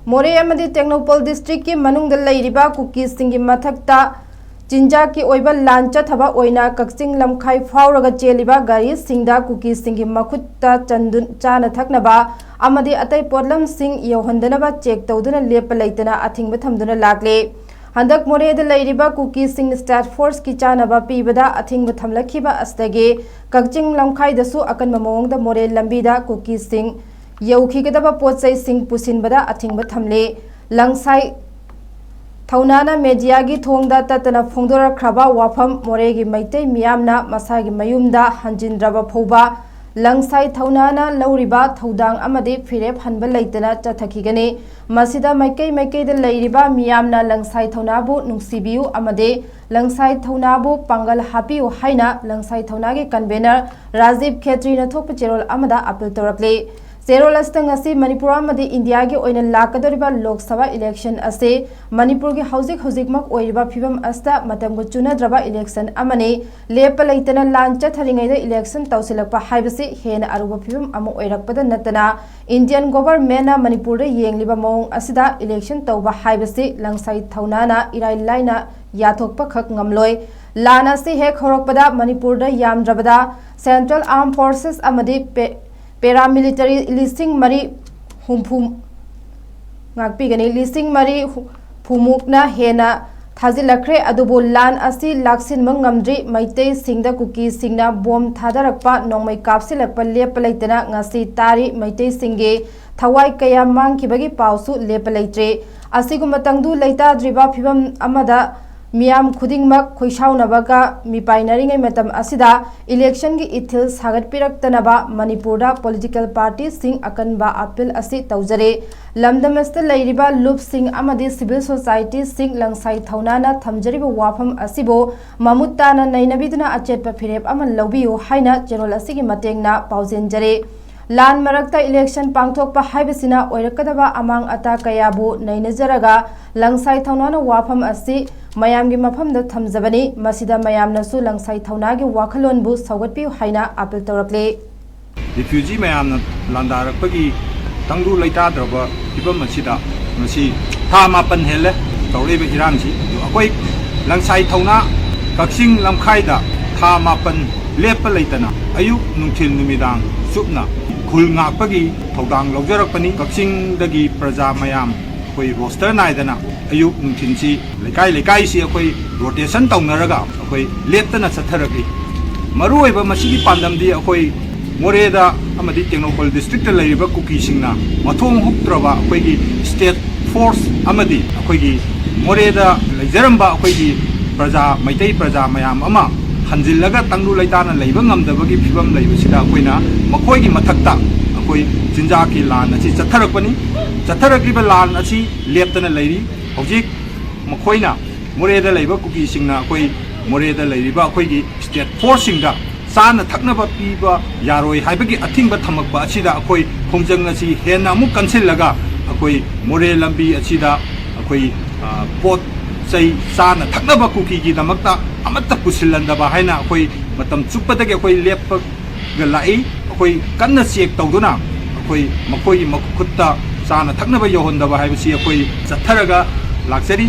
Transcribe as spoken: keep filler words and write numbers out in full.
ꯃꯣꯔꯦ ꯑꯃꯗꯤ ꯇꯦꯡꯅꯧꯄꯜ ꯗꯤꯁꯇ꯭ꯔꯤꯛꯀꯤ ꯃꯅꯨꯡꯗ ꯂꯩꯔꯤꯕ ꯀꯨꯀꯤꯁꯤꯡꯒꯤ ꯃꯊꯛꯇ ꯆꯤꯟꯖꯥꯛꯀꯤ ꯑꯣꯏꯕ ꯂꯥꯟ ꯆꯠꯊꯕ ꯑꯣꯏꯅ ꯀꯛꯆꯤꯡ ꯂꯝꯈꯥꯏ ꯐꯥꯎꯔꯒ ꯆꯦꯜꯂꯤꯕ ꯒꯥꯔꯤꯁꯤꯡꯗ ꯀꯨꯀꯤꯁꯤꯡꯒꯤ ꯃꯈꯨꯠꯇ ꯆꯟꯗꯨ-, ꯆꯥꯅ ꯊꯛꯅꯕ ꯑꯃꯗꯤ ꯑꯇꯩ ꯄꯣꯠꯂꯝꯁꯤꯡ ꯌꯧꯍꯟꯗꯅꯕ ꯆꯦꯛ ꯇꯧꯗꯨꯅ ꯂꯦꯞꯄ ꯂꯩꯇꯅ ꯑꯊꯤꯡꯕ ꯊꯝꯗꯨꯅ ꯂꯥꯛꯂꯦ꯫ ꯍꯟꯗꯛ ꯃꯣꯔꯦꯗ ꯂꯩꯔꯤꯕ ꯀꯨꯀꯤꯁꯤꯡ ꯁ꯭ꯇꯥꯐ ꯐꯣꯔꯁꯀꯤ ꯆꯥꯅꯕ ꯄꯤꯕꯗ ꯑꯊꯤꯡꯕ ꯊꯝꯂꯛꯈꯤꯕ ꯑꯁꯤꯗꯒꯤ ꯀꯛꯆꯤꯡ ꯂꯝꯈꯥꯏꯗꯁꯨ ꯑꯀꯟꯕ ꯃꯑꯣꯡꯗ ꯃꯣꯔꯦ ꯂꯝꯕꯤꯗ ꯀꯨꯀꯤꯁꯤꯡ ꯌꯧꯈꯤꯒꯗꯕ ꯄꯣꯠ ꯆꯩꯁꯤꯡ ꯄꯨꯁꯤꯟꯕꯗ ꯑꯊꯤꯡꯕ ꯊꯝꯂꯦ꯫ ꯂꯪꯁꯥꯏ ꯊꯧꯅꯥꯅ ꯃꯦꯗꯤꯌꯥꯒꯤ ꯊꯣꯡꯗ ꯇꯠꯇꯅ ꯐꯣꯡꯗꯣꯔꯛꯈ꯭ꯔꯕ ꯋꯥꯐꯝ, ꯃꯣꯔꯦꯒꯤ ꯃꯩꯇꯩ ꯃꯤꯌꯥꯝꯅ ꯃꯁꯥꯒꯤ ꯃꯌꯨꯝꯗ ꯍꯟꯖꯤꯟꯗ꯭ꯔꯕ ꯐꯥꯎꯕ ꯂꯪꯁꯥꯏ ꯊꯧꯅꯥꯅ ꯂꯧꯔꯤꯕ ꯊꯧꯗꯥꯡ ꯑꯃꯗꯤ ꯐꯤꯔꯦꯞ ꯍꯟꯕ ꯂꯩꯇꯅ ꯆꯠꯊꯈꯤꯒꯅꯤ꯫ ꯃꯁꯤꯗ ꯃꯥꯏꯀꯩ ꯃꯥꯏꯀꯩꯗ ꯂꯩꯔꯤꯕ ꯃꯤꯌꯥꯝꯅ ꯂꯪꯁꯥꯏ ꯊꯧꯅꯥꯕꯨ ꯅꯨꯡꯁꯤꯕꯤꯌꯨ ꯑꯃꯗꯤ ꯂꯪꯁꯥꯏ ꯊꯧꯅꯥꯕꯨ ꯄꯥꯡꯒꯜ ꯍꯥꯞꯄꯤꯌꯨ ꯍꯥꯏꯅ ꯂꯪꯁꯥꯏ ꯊꯧꯅꯥꯒꯤ ꯀꯟꯚꯦꯅꯔ ꯔꯥꯖꯤꯕ ꯈꯦꯇ꯭ꯔꯤꯅ ꯊꯣꯛꯄ ꯆꯦꯔꯣꯜ ꯑꯃꯗ ꯑꯄꯤꯜ ꯇꯧꯔꯛꯂꯤ꯫ ꯆꯦꯔꯣꯜ ꯑꯁꯤꯗ ꯉꯁꯤ ꯃꯅꯤꯄꯨꯔ ꯑꯃꯗꯤ ꯏꯟꯗꯤꯌꯥꯒꯤ ꯑꯣꯏꯅ ꯂꯥꯛꯀꯗꯧꯔꯤꯕ ꯂꯣꯛ ꯁꯚꯥ ꯏꯂꯦꯛꯁꯟ ꯑꯁꯤ ꯃꯅꯤꯄꯨꯔꯒꯤ ꯍꯧꯖꯤꯛ ꯍꯧꯖꯤꯛꯃꯛ ꯑꯣꯏꯔꯤꯕ ꯐꯤꯕꯝ ꯑꯁꯤꯗ ꯃꯇꯝꯒ ꯆꯨꯅꯗ꯭ꯔꯕ ꯏꯂꯦꯛꯁꯟ ꯑꯃꯅꯤ꯫ ꯂꯦꯞꯄ ꯂꯩꯇꯅ ꯂꯥꯟ ꯆꯠꯊꯔꯤꯉꯩꯗ ꯏꯂꯦꯛꯁꯟ ꯇꯧꯁꯤꯜꯂꯛꯄ ꯍꯥꯏꯕꯁꯤ ꯍꯦꯟꯅ ꯑꯔꯨꯕ ꯐꯤꯕꯝ ꯑꯃ ꯑꯣꯏꯔꯛꯄꯗ ꯅꯠꯇꯅ, ꯏꯟꯗꯤꯌꯟ ꯒꯣꯚꯔꯟꯃꯦꯟꯠꯅ ꯃꯅꯤꯄꯨꯔꯗ ꯌꯦꯡꯂꯤꯕ ꯃꯑꯣꯡ ꯑꯁꯤꯗ ꯏꯂꯦꯛꯁꯟ ꯇꯧꯕ ꯍꯥꯏꯕꯁꯤ ꯂꯪꯁꯥꯏ ꯊꯧꯅꯥꯅ ꯏꯔꯥꯏ ꯂꯥꯏꯅ ꯌꯥꯊꯣꯛꯄꯈꯛ ꯉꯝꯂꯣꯏ꯫ ꯂꯥꯟ ꯑꯁꯤ ꯍꯦꯛ ꯍꯧꯔꯛꯄꯗ ꯃꯅꯤꯄꯨꯔꯗ ꯌꯥꯝꯗ꯭ꯔꯕꯗ ꯁꯦꯟꯇ꯭ꯔꯦꯜ ꯑꯥꯔꯝ ꯐꯣꯔꯁꯦꯁ ꯑꯃꯗꯤ ꯄꯦ-, ꯄꯦꯔꯥꯃꯤꯂꯤꯇꯔꯤ ꯂꯤꯁꯤꯡ ꯃꯔꯤ ꯍꯨꯝꯐꯨ, ꯉꯥꯛꯄꯤꯒꯅꯤ, ꯂꯤꯁꯤꯡ ꯃꯔꯤ ꯍꯨꯝꯐꯨꯃꯨꯛꯅ ꯍꯦꯟꯅ ꯊꯥꯖꯤꯜꯂꯛꯈ꯭ꯔꯦ꯫ ꯑꯗꯨꯕꯨ ꯂꯥꯟ ꯑꯁꯤ ꯂꯥꯛꯁꯤꯟꯕ ꯉꯝꯗ꯭ꯔꯤ꯫ ꯃꯩꯇꯩꯁꯤꯡꯗ ꯀꯨꯀꯤꯁꯤꯡꯅ ꯕꯣꯝ ꯊꯥꯗꯔꯛꯄ, ꯅꯣꯡꯃꯩ ꯀꯥꯞꯁꯤꯜꯂꯛꯄ ꯂꯦꯞꯄ ꯂꯩꯇꯅ ꯉꯁꯤ ꯇꯥꯔꯤ꯫ ꯃꯩꯇꯩꯁꯤꯡꯒꯤ ꯊꯋꯥꯏ ꯀꯌꯥ ꯃꯥꯡꯈꯤꯕꯒꯤ ꯄꯥꯎꯁꯨ ꯂꯦꯞꯄ ꯂꯩꯇ꯭ꯔꯤ꯫ ꯑꯁꯤꯒꯨꯝꯕ ꯇꯪꯗꯨ ꯂꯩꯇꯥꯗ꯭ꯔꯤꯕ ꯐꯤꯕꯝ ꯑꯃꯗ ꯃꯤꯌꯥꯝ ꯈꯨꯗꯤꯡꯃꯛ ꯈꯣꯏꯁꯥꯎꯅꯕꯒ ꯃꯤꯄꯥꯏꯅꯔꯤꯉꯩ ꯃꯇꯝ ꯑꯁꯤꯗ ꯏꯂꯦꯛꯁꯟꯒꯤ ꯏꯊꯤꯜ ꯁꯥꯒꯠꯄꯤꯔꯛꯇꯅꯕ ꯃꯅꯤꯄꯨꯔꯗ ꯄꯣꯂꯤꯇꯤꯀꯦꯜ ꯄꯥꯔꯇꯤꯁꯤꯡ ꯑꯀꯟꯕ ꯑꯄꯤꯜ ꯑꯁꯤ ꯇꯧꯖꯔꯤ꯫ ꯂꯝꯗꯝ ꯑꯁꯤꯗ ꯂꯩꯔꯤꯕ ꯂꯨꯞꯁꯤꯡ ꯑꯃꯗꯤ ꯁꯤꯚꯤꯜ ꯁꯣꯁꯥꯏꯇꯤꯁꯤꯡ ꯂꯪꯁꯥꯏ ꯊꯧꯅꯥꯅ ꯊꯝꯖꯔꯤꯕ ꯋꯥꯐꯝ ꯑꯁꯤꯕꯨ ꯃꯃꯨꯠ ꯇꯥꯅ ꯅꯩꯅꯕꯤꯗꯨꯅ ꯑꯆꯦꯠꯄ ꯐꯤꯔꯦꯞ ꯑꯃ ꯂꯧꯕꯤꯌꯨ ꯍꯥꯏꯅ ꯆꯦꯔꯣꯜ ꯑꯁꯤꯒꯤ ꯃꯇꯦꯡꯅ ꯄꯥꯎꯖꯦꯟꯖꯔꯤ꯫ ꯂꯥꯟ ꯃꯔꯛꯇ ꯏꯂꯦꯛꯁꯟ ꯄꯥꯡꯊꯣꯛꯄ ꯍꯥꯏꯕꯁꯤꯅ ꯑꯣꯏꯔꯛꯀꯗꯕ ꯑꯃꯥꯡ ꯑꯇꯥ ꯀꯌꯥꯕꯨ ꯅꯩꯅꯖꯔꯒ ꯂꯪꯁꯥꯏ ꯊꯧꯅꯥꯅ ꯋꯥꯐꯝ ꯑꯁꯤ ꯃꯌꯥꯝꯒꯤ ꯃꯐꯝꯗ ꯊꯝꯖꯕꯅꯤ꯫ ꯃꯁꯤꯗ ꯃꯌꯥꯝꯅꯁꯨ ꯂꯪꯁꯥꯏ ꯊꯧꯅꯥꯒꯤ ꯋꯥꯈꯜꯂꯣꯟꯕꯨ ꯁꯧꯒꯠꯄꯤꯌꯨ ꯍꯥꯏꯅ ꯑꯄꯤꯜ ꯇꯧꯔꯛꯂꯤ꯫ ꯔꯤꯐ꯭ꯌꯨꯖꯤ ꯃꯌꯥꯝꯅ ꯂꯥꯟꯗꯥꯔꯛꯄꯒꯤ ꯇꯪꯗꯨ ꯂꯩꯇꯥꯗ꯭ꯔꯕ ꯐꯤꯕꯝ ꯑꯁꯤꯗ ꯉꯁꯤ ꯊꯥ ꯃꯥꯄꯟ ꯍꯦꯜꯂꯦ ꯇꯧꯔꯛꯏꯕ ꯏꯔꯥꯡꯁꯤ꯫ ꯑꯗꯨ ꯑꯩꯈꯣꯏ ꯂꯪꯁꯥꯏ ꯊꯧꯅꯥ ꯀꯛꯆꯤꯡ ꯂꯝꯈꯥꯏꯗ ꯊꯥ ꯃꯥꯄꯟ ꯂꯦꯞꯄ ꯂꯩꯇꯅ ꯑꯌꯨꯛ, ꯅꯨꯡꯊꯤꯜ, ꯅꯨꯃꯤꯗꯥꯡ ꯆꯨꯞꯅ ꯈꯨꯜ ꯉꯥꯛꯄꯒꯤ ꯊꯧꯗꯥꯡ ꯂꯧꯖꯔꯛꯄꯅꯤ꯫ ꯀꯛꯆꯤꯡꯗꯒꯤ ꯄ꯭ꯔꯖꯥ ꯃꯌꯥꯝ ꯑꯩꯈꯣꯏ ꯔꯣꯁꯇꯔ ꯅꯥꯏꯗꯅ ꯑꯌꯨꯛ ꯅꯨꯡꯊꯤꯜꯁꯤ ꯂꯩꯀꯥꯏ ꯂꯩꯀꯥꯏꯁꯤ ꯑꯩꯈꯣꯏ ꯔꯣꯇꯦꯁꯟ ꯇꯧꯅꯔꯒ ꯑꯩꯈꯣꯏ ꯂꯦꯞꯇꯅ ꯆꯠꯊꯔꯛꯂꯤ꯫ ꯃꯔꯨꯑꯣꯏꯕ ꯃꯁꯤꯒꯤ ꯄꯥꯟꯗꯝꯗꯤ ꯑꯩꯈꯣꯏ ꯃꯣꯔꯦꯗ ꯑꯃꯗꯤ ꯇꯦꯡꯅꯧꯄꯜ ꯗꯤꯁꯇ꯭ꯔꯤꯛꯇ ꯂꯩꯔꯤꯕ ꯀꯨꯀꯤꯁꯤꯡꯅ ꯃꯊꯣꯡ ꯍꯨꯛꯇ꯭ꯔꯕ ꯑꯩꯈꯣꯏꯒꯤ ꯁ꯭ꯇꯦꯠ ꯐꯣꯔꯁ ꯑꯃꯗꯤ ꯑꯩꯈꯣꯏꯒꯤ ꯃꯣꯔꯦꯗ ꯂꯩꯖꯔꯝꯕ ꯑꯩꯈꯣꯏꯒꯤ ꯄ꯭ꯔꯖꯥ, ꯃꯩꯇꯩ ꯄ꯭ꯔꯖꯥ ꯃꯌꯥꯝ ꯑꯃ ꯍꯟꯖꯤꯜꯂꯒ ꯇꯪꯗꯨ ꯂꯩꯇꯥꯅ ꯂꯩꯕ ꯉꯝꯗꯕꯒꯤ ꯐꯤꯕꯝ ꯂꯩꯕꯁꯤꯗ ꯑꯩꯈꯣꯏꯅ ꯃꯈꯣꯏꯒꯤ ꯃꯊꯛꯇ ꯑꯩꯈꯣꯏ ꯆꯤꯟꯖꯥꯛꯀꯤ ꯂꯥꯟ ꯑꯁꯤ ꯆꯠꯊꯔꯛꯄꯅꯤ꯫ ꯆꯠꯊꯔꯛꯂꯤꯕ ꯂꯥꯟ ꯑꯁꯤ ꯂꯦꯞꯇꯅ ꯂꯩꯔꯤ꯫ ꯍꯧꯖꯤꯛ ꯃꯈꯣꯏꯅ ꯃꯣꯔꯦꯗ ꯂꯩꯕ ꯀꯨꯀꯤꯁꯤꯡꯅ ꯑꯩꯈꯣꯏ ꯃꯣꯔꯦꯗ ꯂꯩꯔꯤꯕ ꯑꯩꯈꯣꯏꯒꯤ ꯁ꯭ꯇꯦꯠ ꯐꯣꯔꯁꯁꯤꯡꯗ ꯆꯥꯅ ꯊꯛꯅꯕ ꯄꯤꯕ ꯌꯥꯔꯣꯏ ꯍꯥꯏꯕꯒꯤ ꯑꯊꯤꯡꯕ ꯊꯝꯃꯛꯄ ꯑꯁꯤꯗ ꯑꯩꯈꯣꯏ ꯈꯣꯡꯖꯪ ꯑꯁꯤ ꯍꯦꯟꯅ ꯑꯃꯨꯛ ꯀꯟꯁꯤꯜꯂꯒ ꯑꯩꯈꯣꯏ ꯃꯣꯔꯦ ꯂꯝꯕꯤ ꯑꯁꯤꯗ ꯑꯩꯈꯣꯏ, ꯑ, ꯄꯣꯠ ꯆꯩ ꯆꯥꯅ ꯊꯛꯅꯕ ꯀꯨꯀꯤꯒꯤꯗꯃꯛꯇ ꯑꯃꯠꯇ ꯄꯨꯁꯤꯜꯍꯟꯗꯕ ꯍꯥꯏꯅ ꯑꯩꯈꯣꯏ ꯃꯇꯝ ꯆꯨꯞꯄꯗꯒꯤ ꯑꯩꯈꯣꯏ ꯂꯦꯞꯄ ꯒ ꯂꯥꯛꯏ꯫ ꯑꯩꯈꯣꯏ ꯀꯟꯅ ꯆꯦꯛ ꯇꯧꯗꯨꯅ ꯑꯩꯈꯣꯏ ꯃꯈꯣꯏꯒꯤ ꯃꯈꯨꯠꯇ ꯆꯥꯅ ꯊꯛꯅꯕ ꯌꯧꯍꯟꯗꯕ ꯍꯥꯏꯕꯁꯤ ꯑꯩꯈꯣꯏ ꯆꯠꯊꯔꯒ ꯂꯥꯛꯆꯔꯤ꯫